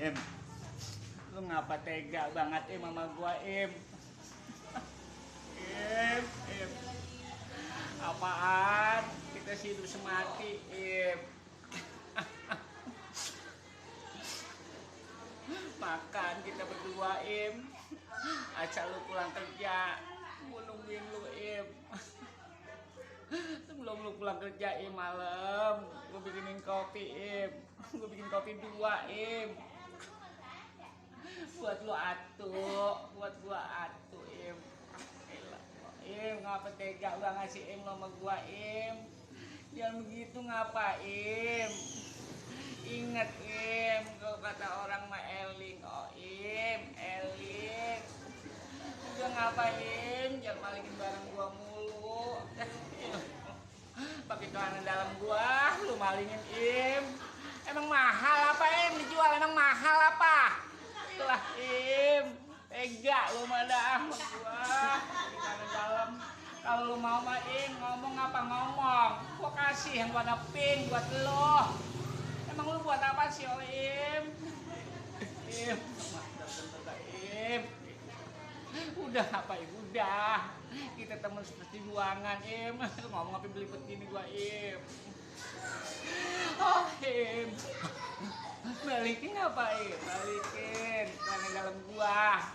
Im, lu ngapa tega banget Im sama gua Im? Im, apaan? Kita sih hidup semati Im. Makan kita berdua Im. Acak lu pulang kerja, gua nungguin lu Im. Sebelum lu pulang kerja Im malam, gua bikinin kopi Im. Gua bikin kopi 2 Im. Buat lu buat gua atu Im. Im, ngapa tega lu ngasih Im lo sama gua Im? Jangan begitu ngapa Im? Ingat Im, kalau kata orang mah eling, oh Im, eling. Udah ngapa Im? Jangan malingin barang gua mulu. Pakai celana dalam gua, lu malingin Im. Emang mahal apa Im dijual? Emang mahal apa? Itulah Im, tega lu mah dah sama gua. Pakai celana dalam. Kalau lu mau mah Im, ngomong apa ngomong. Gua kasih yang warna pink buat lu. Emang lu buat apa sih Im? Im, Im. Udah apa Im? Udah. Kita teman seperti buangan Im. Lu ngomong apa belibet gini gua Im. Oh Im. Balikin apa Im? Balikin celana dalam gua.